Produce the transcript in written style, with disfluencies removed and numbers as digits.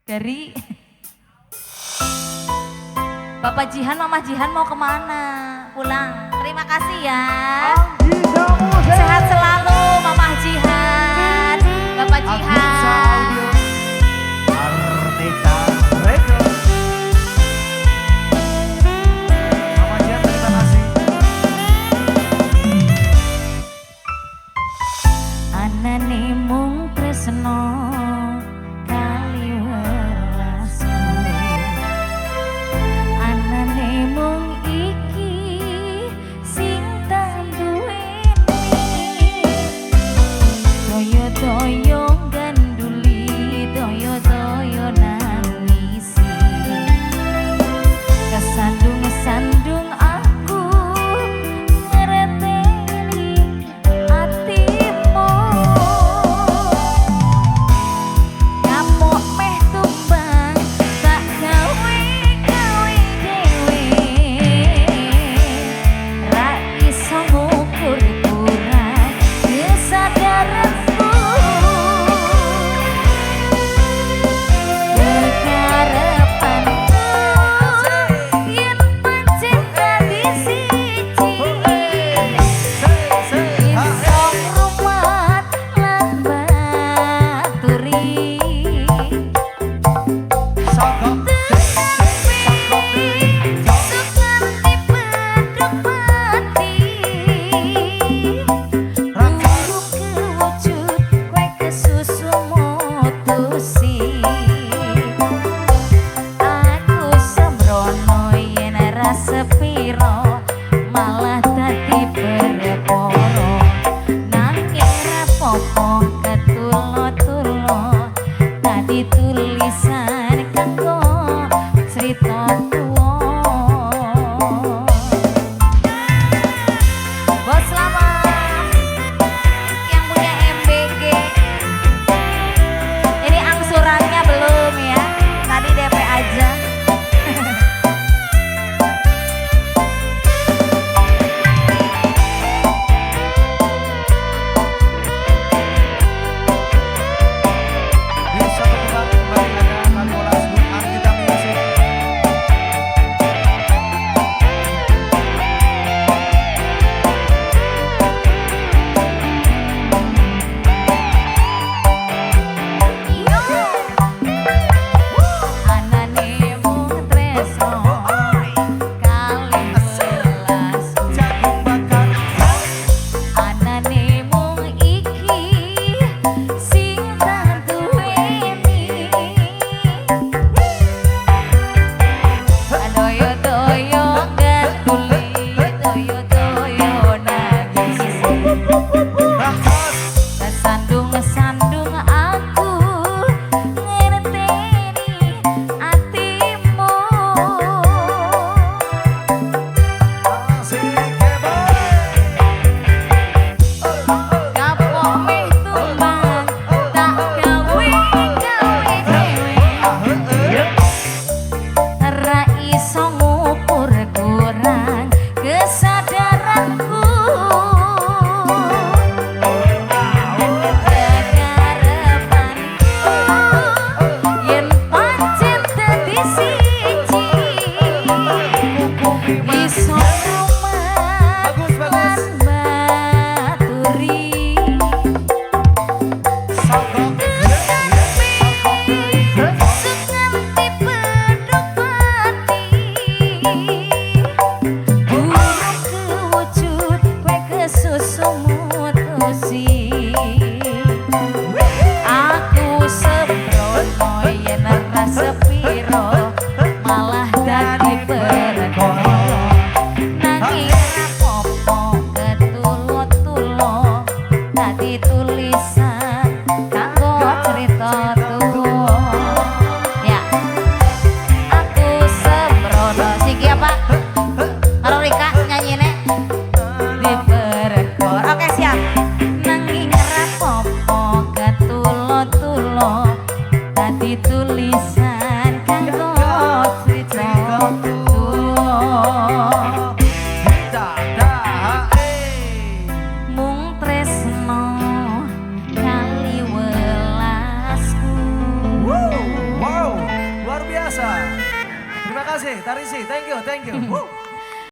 Dari Bapak Jihan, Mama Jihan mau kemana? Pulang. Terima kasih ya. Sehat selalu Mama Jihan, Bapak Jihan. Mama Jihan, terima kasih. Anane mung tresno kali welasku, anane mung iki sing tak duweni, toyo-toyo ganduli, toyo-toyo nangisi, kesandung-sandung aku ngerteni atimu. Kapok meh tumbang tak gawe gawe dhewe, ra iso ngukur kurang kesadaranku. Kekarepanku yen pancen dadi siji, iso ngrumat lan baturi. Sukanti pedhok pati, durung kewujud kowe kesusu mutusi. Aku sembrono yen ra sepiro malah dadi perkara, nanging ra popo ketulo-tulo dadi tulisan kanggo crita tuwa. Bos lama yang punya MBG, ini angsurannya belum ya, tadi DP aja. Di satu tempat kembali ada Kali Artita Music. Anane mung tresno kali welasku, Jagung bakar. Anane mung iki sing tak duweni, toyo-toyo ganduli, toyo-toyo nangis, kesandung-sandung aku ngerteni atimu. Kapok meh tumbang tak gawe gawe dhewe, ra iso ngukur kurang kesadaranku. Kekarepanku yen pancen dadi siji, iso ngrumat Bagus, bagus. lan baturi. Sukanti pedhok pati, durung kewujud kowe kesusu mutusi. Aku sembrono yen ra sepiro malah dadi perkara, nanging ra popo ketulo-tulo dadi tulisan kanggo crita tuwa. Ya, aku sembrono siki apa? Karo Rika nyanyine di perkara. Oke siap. Nanging ra popo ketulo-tulo dadi tulisan kanggo crita tuwa. Mung tresno kali welasku. Wow. biasa. Terima kasih Tarisi, thank you, thank you. Woo.